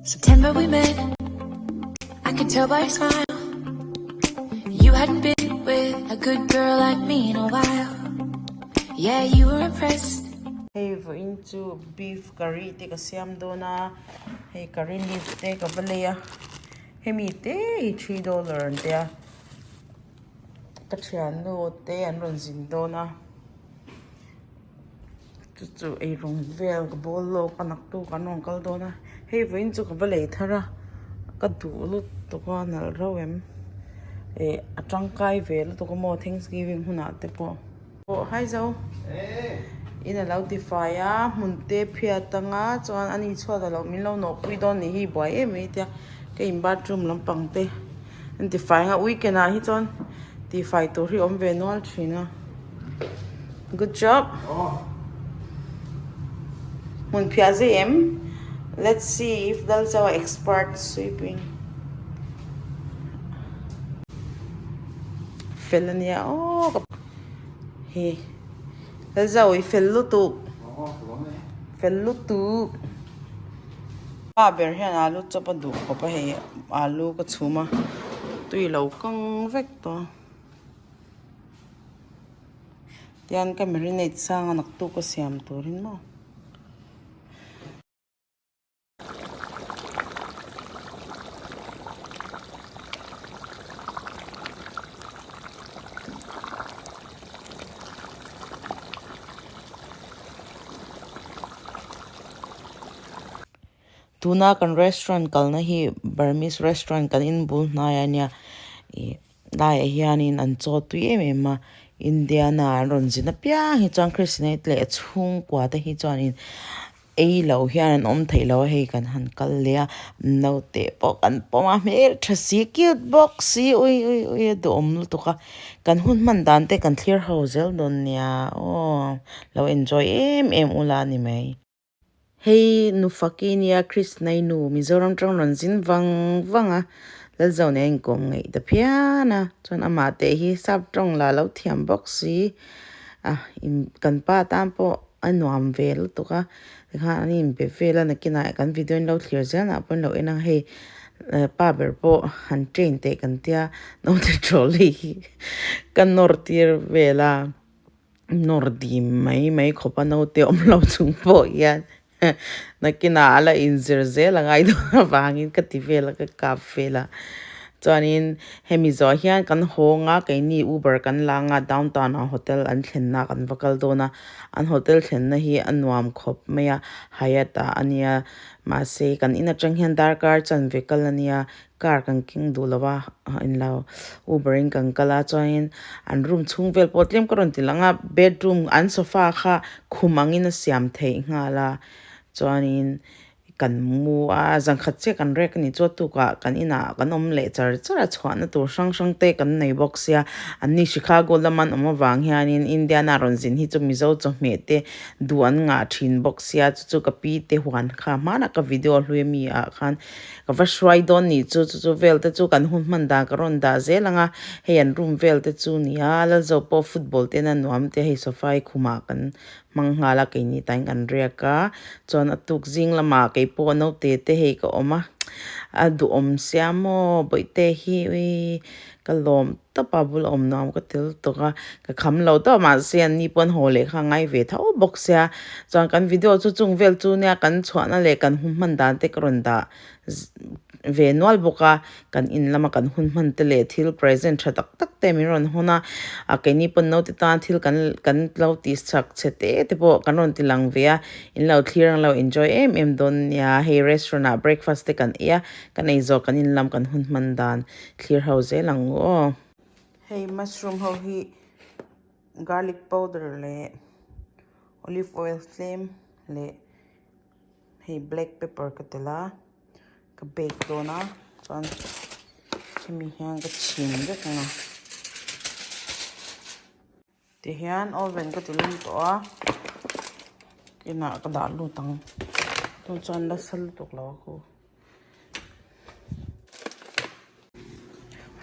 September we met I could tell by your smile You hadn't been with a good girl like me in a while Yeah you were impressed Hei vawiin chu beef curry te ka siam dawn a hei curry leaf te ka va lei a hemi te hi $3 an tia ka thiannu te an rawn zin dawn a. Chu chu eirawng vel ka bawl lawk a naktuk an rawn kal dawn a hei vawiin chu ka va lei thar a ka duh lutuk a nalh reuh em ih a tangkai ve lutuk a maw thanksgiving hunah te pawh aw hi zo in a lo ti fai a hmun te phiat anga chuan ani chhuat a lo min lo nawh pui dawn nih hi buai em mai tia ka in bathroom lampang te an ti fai anga weekend ah hi chuan tih fai tur hi awm ve nual thin a good job hmun phiah zui em let's see if Lalzo expert sweeping fel ania aw ka hi Lalzo i fel lutuk fel lutuk. Pa ber hian alu chawp a duh khawp a hei alu ka chhum a tui lo kang vek tawh a tian ka marinate sang a naktuk a siam turin maw. Tuna kan restaurant kalna hi Burmese restaurant kan inbul hnai a nia ih laiah hianin an chaw tui em em a Indiana an rawn zin apiang hi chuan Christianite leh a chhungkua te hi chuanin ei lo hian an awm theih lo a hei kan han kal leh a naute pawh kan pawm a hmeltha si cute bawk si ui ui ui a duhawm lutuk a kan hun hman dan te kan thlir ho zel dawn nia aw lo enjoy em em ula a ni mai. Hei Nufaki nia Krishnai nu Mizoram tang rawn zin vang vang a, Lalzo nen a inkawm ngaih ta phian a, chuan amah teh hi sap tawng lah lo thiam bawk si a, kan pa tan pawh a nuam ve lutuk a, tikhan an inbe vel a, nakinah kan video in lo thlir zel nah pawh in lo en a, hei pa ber pawh han train teh kan tia naute trolley hi ka nawr tir vel a. Nawr dim mai mai khawp a naute awm lo chung pawh hian nakinah a la inzir zel a ngai dawn avangin ka ti vel a ka kap vel a chuanin hemi zawh hian kan hawng a keini uber kan la anga downtown ah hotel an thlenna kan va kal dawn a an hotel thlenna hi a nuam khawp mai a Hyatt ah a nia mahse kan in atang hian darkar chanve kal a nia Car kan keng duh lo a englo uber in kan kal a chuanin an room chhung vel pawh tlem ka rawn ti lang a bedroom an sofa kha khum angin a siam theih nghal a chuanin kan mu a zan khat chiah kan rek a nih chu a tukah kan inah kan awm leh char char a chhuahna tur hrang hrang te kan nei bawk sia an ni Chicago lama an awm avang hianin Indiana rawn zin hi chu Mizo chawhmeh te duh an ngah thin bawk sia chu chu ka pi te huan kha hmanah ka video hlui ami ah khan. Ka va hruai dawn nih chu chu chu vel te chu kan hun hman dan ka rawn dah zel ang a hei an room vel te chu nia Lalzo pawh football te na nuam te hei sofa hi khumah kan hmang nghal a keini tain kan riak a chuan a tuk zing lamah keipawh naute te hei ka awm a a duhawm sia maw bawihte hi uii ka lawm tawp a bula awm nuam ka ti lutuk a ka kham lo tawp mahse an ni pawn haw leh kha a ngai ve tho bawk sia chuan kan video chu chung vel chu nia kan chhuahna leh kan hun hman dan te ka rawn dah ve nual bawk a kan in lama kan hun hman te leh thil present tha tak tak te min rawn hawn a a keini pawn naute tan thil kan kan lo tih chak chhe te te pawh kan rawn ti lang ve a in lo thlir ang lo enjoy em em dawn nia hei restaurant ah breakfast te kan ei a kan ei zawh kan in lam kan hun hman dan. Thlir ho zel ang u aw. Hei mushroom ho hi garlic powder leh olive oil tlem leh hei black pepper ka telh a ka bake dawn a chuan hemi hian ka chhin vek ang a tihian oven ka ti lum tawh a inah ka dah lut ang chu chuan la sal lutuk lo a khu.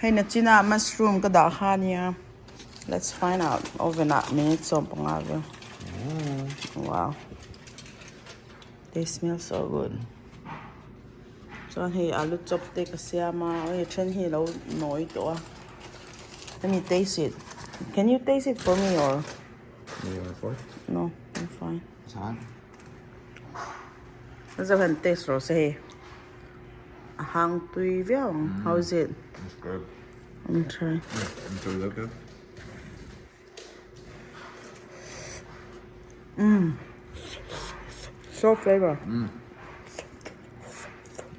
Hei nachina mushroom ka dah kha ania let's find out oven ah minute 15 vel wow they smell so good. Chuan hei alu chop te ka siam a hei a then hi a lo nawi tawh a let me taste it can you taste it for me or no I'm fine a zau hian taste rawh se hei a hang tui viau ang how is it let me try. Umm so flavor. Mm.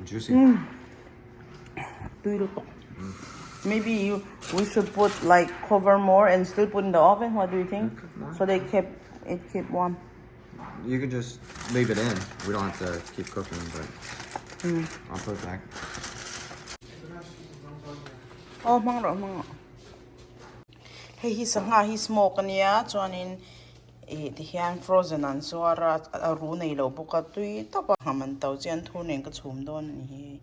Juicy. Mm. Tui lutuk. Maybe you we should put like cover more and still put in the oven. What do you think? So they keep it keep warm. You can just leave it in. We don't have to keep cooking, but mm. I'll put it back. Oh, hmang rawh hmang rawh. Hei hi sangha hi smoke ania chuanin ih tihian frozen an zuar a a ru nei lo bawk a tui tawp a ngham an to chian thur nen ka chhum dawn a ni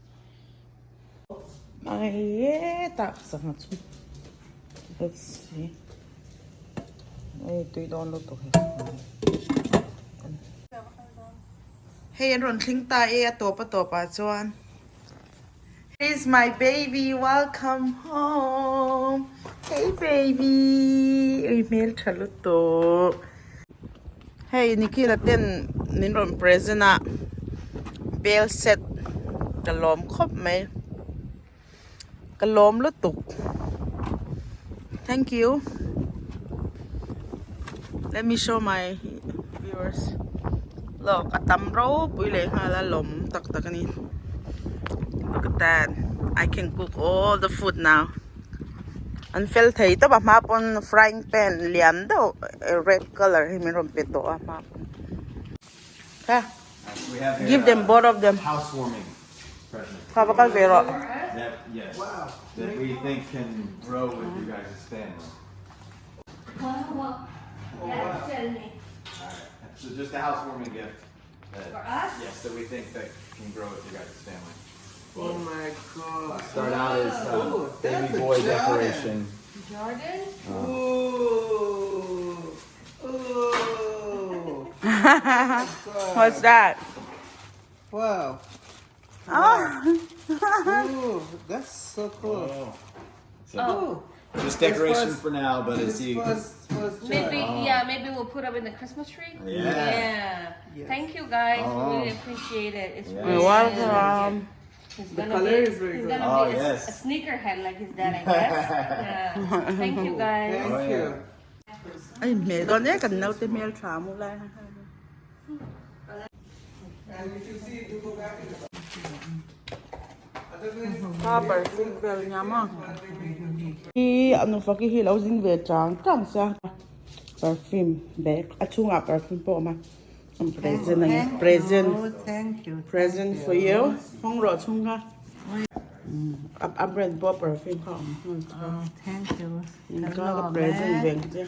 hi hei hetah sangha chu let's see hei tui dawn lutuk hi hei an rawn thleng ta e a tawp a tawp ah chuan. Here's my baby, welcome home. Hey baby, ui hmel tha lutuk. Hey Nikhil a ten min rawn present a bel set ka lawm khawp mai. Ka lawm lutuk. Thank you. Let me show my viewers. Look, a tam ropui leh nghal a lawm tak tak a ni. Look at that. I can cook all the food now. An fel thei tawp a hma pawn frying pan lian deuh red color hi min rawn pe tawh a hma pawn. Kha give them both of them. Housewarming present. Kha va kal ve rawh. That yes. That we think can grow with you guys' family. So just a housewarming gift. That, For us? Yes, that we think that can grow with your guys' family. Oh my god. Start out as Ooh, baby that's a boy Jordan. decoration. Jordan? Ooh. Ooh. What's that? Wow. Oh. Ooh, that's so cool. Oh. So Ooh. just decoration first- for now, but This as you first, first Maybe, child. yeah, maybe we'll put up in the Christmas tree. Yeah. Yeah. Yes. Thank you guys. Oh. We really appreciate it. It's Yeah. really You're welcome. He's The gonna color be, is very he's good. gonna Oh, be a, yes. a sneakerhead like his dad, I guess. yeah. Thank you guys. Thank Oh, yeah. you. Ai hmel dawn e kan naute hmel tha mu lai. And if you see, you go back in the Otherwise, Kha perfume vel nia maw. Hi a nufa khi hi lo zin ve chang chang sia perfume bag a chhungah perfume pawh a awm a present a ni present thank you. present for you hawng rawh chhung kha a brand pawh perfume kha a awm Oh, thank you. Ka ka present ve ang che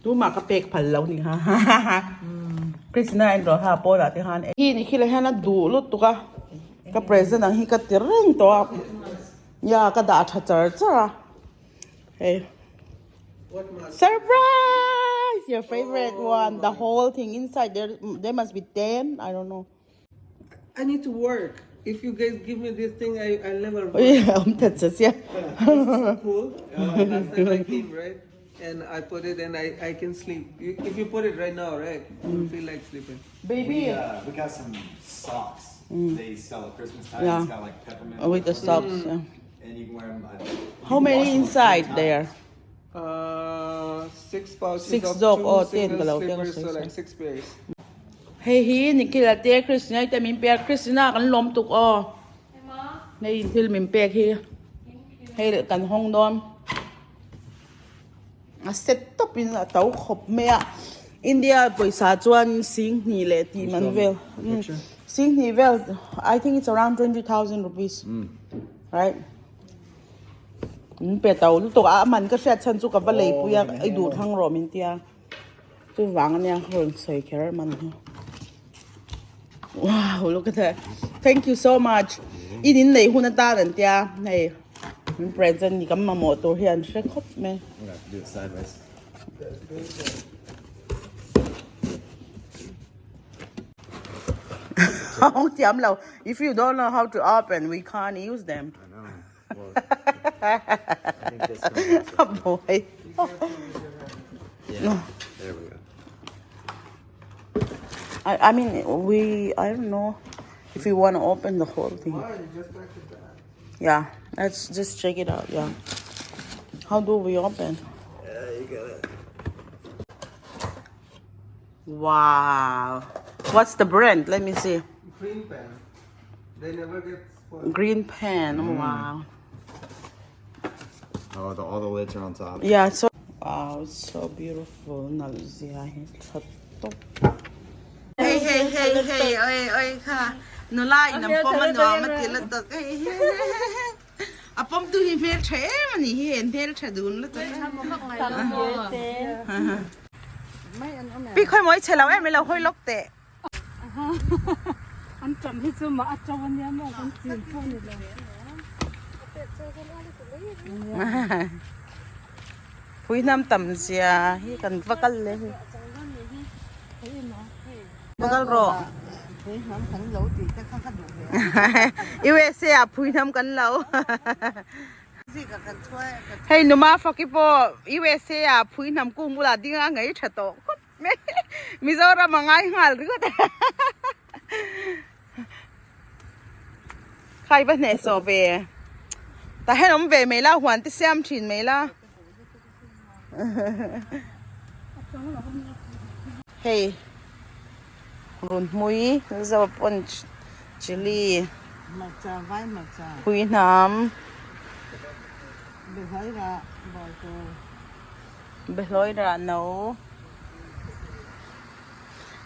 tumah ka pek phal lo ni kha Krishna en rawh ha pawnah te khan hi ni khi la hian a duh lutuk a ka present ang hi ka ti reng tawh a ya ka dah tha char char a hei surprise your favorite one the whole thing inside there there must be 10 I don't know I need to work. If you guys give me this thing, I, I'll never work. Awm that che sia. Cool. Last time I came, right? And I put it and I, I can sleep. You, if you put it right now, right? You feel like sleeping. Baby. We, we got some socks. They sell at Christmas time. Yeah. It's got like peppermint. Oh, with the socks. Yeah. And you can wear them. You How can many wash 'em like three inside times. there? Six pouches Six of dog two or ten single ka lo slippers, te so like six pairs. Hei hi Nikhil a te Christina te min pek Christina kan lawm tuk aw. Hei thil min pek hi hei leh kan hawng dawn. A set tawp in a to khawp mai a. India pawisa chuan sing hnih leh tih man vel. Sing hnih vel I think it's around 20,000 rupees. Right? Min pe to lutuk a a man ka hriat chhan chu ka va leipui a i duh thlang rawh min tia chuvang ania ka rawn sawi kher man hi wow look at that thank you so much in in nei hun atan an tia hei min present ni kan mamawh tur hi an hre khawp mai. I'm gonna have to do it sideways. Hawng thiam lo. If you don't know how to open, we can't use them. I know. Well, I think this one also. Boy. Yeah. There we go. I mean, we, I don't know if you want to open the whole thing. Why? Just like the bag. Yeah, let's just check it out. Yeah. How do we open? Yeah, you got it. Wow. What's the brand? Let me see. Green pen. They never get spoiled. Green pen. Oh, wow. Oh, the, all the lids are on top. Yeah, so wow, it's so beautiful. Nal zia hi that top. Hey hey hey hey oi oi kha nula in am pom an nuam a ti la tak hei a pom tu hi hmel tha em ani hi en hmel tha dun lutuk pi khawi mawi chhe lo em ilo hawi lawk teh. An ṭam hi chu mah a ṭo a nia maw kan chin pawh ni lo. Pui hnam tam zia hi kan va kal le hi. Va kal rawh. USA ah phui hnam kan lo. Hei numa faki pawh USA ah phui hnam kung bulah ding a ngei tha tawh khawp. Mizoram a ngai nghal ringawt a. Khai va hneh sawh ve. Tah hian awm ve mai la, huan te siam thin mai la. Hei run hmui zo pawn chilli phui hnam. Behlawi rah no.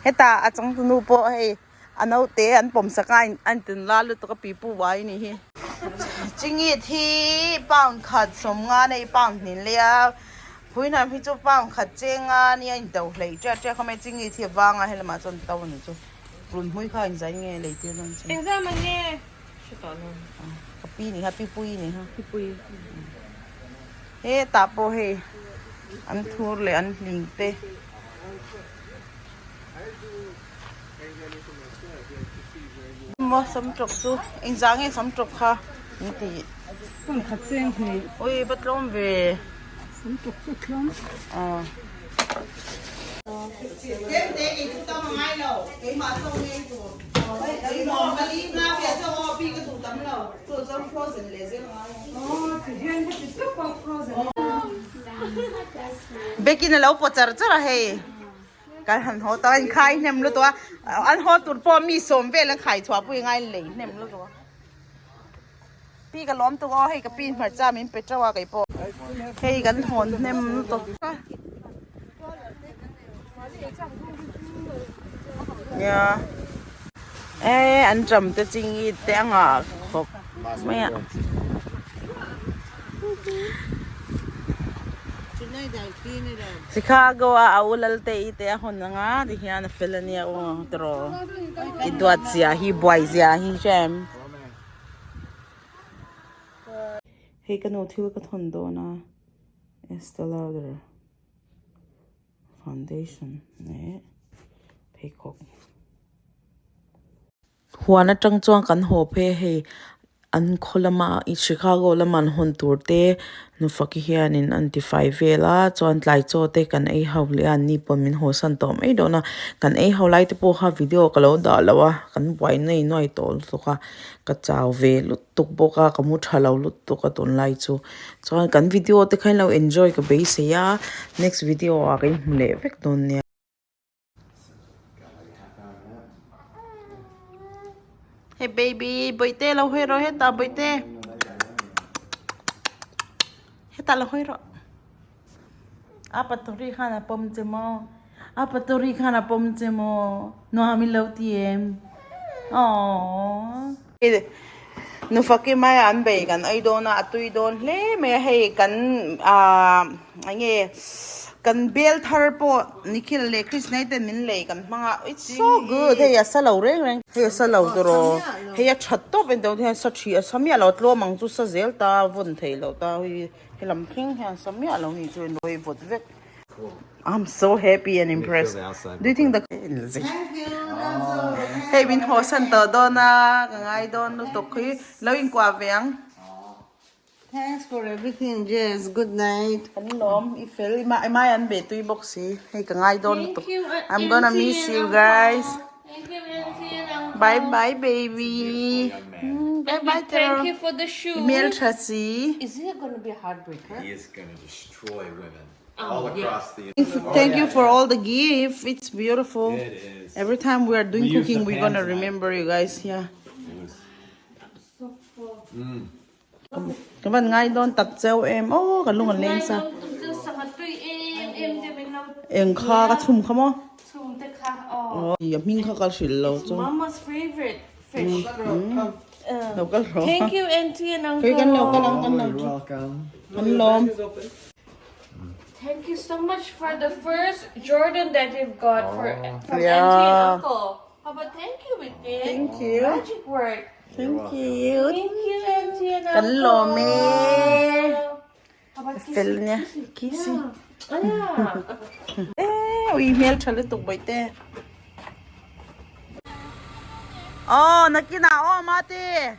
Hetah a changtunu pawh hei a naute an pawm sak a a intin la lutuk a pipu uai a nih hi. Chingit hi pound khat sawmnga nei pound hnin leh a phuihnam hi chu pound khat chenga nia a into hlei tiat tiat khawp mai chingit hi a vang a helamah chuan to a ni chu run hmui kha inzai nge lei tir dawn chu. Engzam ang nge? Hre tawh lo. Ka pi ni kha pipui ni kha. Pipui. Hetah pawh hei an thur leh an hling te. Maw samtawk chu engzah nge samtawk kha an tih. Hmun khat cheng hnih. Ui va tlawm ve. Samtawk chu tlawm. Aw. Bekin a lo pawt char char a hei kan han haw tak a inkhai hnem lutuk a an haw tur pawh mi sawm vel an khai chhuah pawh i ngai lei hnem lutuk a pi ka lawm tuk aw hei ka pi hmarcha min pe teuh a kei pawh hei kan hawn hnem lutuk nia e an ṭam te chingi te a ngah khawp mai a. Chicago a a u lal te i te a hawn anga tihian a fel ania aw tiraw i duat zia hi buai zia hi hrem. Hei ka nu thil ka thawn dawn a Estee Lauder foundation leh pheikhawk. Huan atang chuan kan haw phei a hei an khaw lama Chicago lama an hawn tur te nufaki hianin an ti fai vel a chuan tlai chaw te kan ei ho leh a an ni pawh min haw san tawh mai dawn a kan ei ho lai te pawh kha video ka lo dah lo a kan buai nuai nuai tawh lutuk a ka chau ve lutuk bawk a ka mu tha lo lutuk a tunlai chu chuan kan video te kha in lo enjoy ka beisei a next video ah ka inhmu leh vek dawn nia. Hey baby, boite lo hawi rawh hetah boite. Hetah lo hawi rawh. A patori khan a pawm che maw? A patori khan a pawm che maw? Nuam i lo ti em? Aww. Nufaki mai an bei kan ei dawn a, a tui dawn hle mai a hei kan ahh eng nge kan bel thar pawh Nikhil leh Krishnai ten min lei kan hmang a it's so good hei a sa lo reng reng hei a sa lo tawh hei a that tawp en deuh hian sa thi a sa miah lo a tlawm ang chu sa zel ta vawn thei lo ta hei helam thleng hian sa miah lo ni chu hei vawt vek. cool. I'm so happy and impressed. the outside Do you think the Hei min haw san tawh dawn a, ka ngai dawn lutuk hi lo inkuah ve ang. Thanks for everything Jess, good night. Kan lawm i fel i mai mai an be tui bawk si hei ka ngai dawn Thank lutuk you, uh, I'm gonna auntie miss and you uncle. guys Thank you, auntie and uncle. bye bye baby bye bye Thank you for the shoes. hmel tha si Is it gonna be a heartbreaker? He is gonna destroy women all across the. Thank you for all the gift it's beautiful It is. every time we are doing We used cooking the we're pan gonna tonight. remember you guys yeah It was. Ka van ngai dawn tak cheu em aw ka lung an leng sa. Eng kha ka chhum kha maw? Aw i a hming kha ka hrilh lo chu. Mama's favorite fish. Lo kal rawh. Thank you auntie and uncle. Kei kan lo kal ang kan lo You're welcome. kan lawm. Thank you so much for the first Jordan that you've got for from Yeah. auntie and uncle. How about thank you with it? Thank you. Magic word. Thank you. Thank you auntie and uncle. Kan lawm e. How about kiss? Fel nia. Kissy. Yeah. E ui hmel tha lutuk bai te. Aw nakinah aw mate.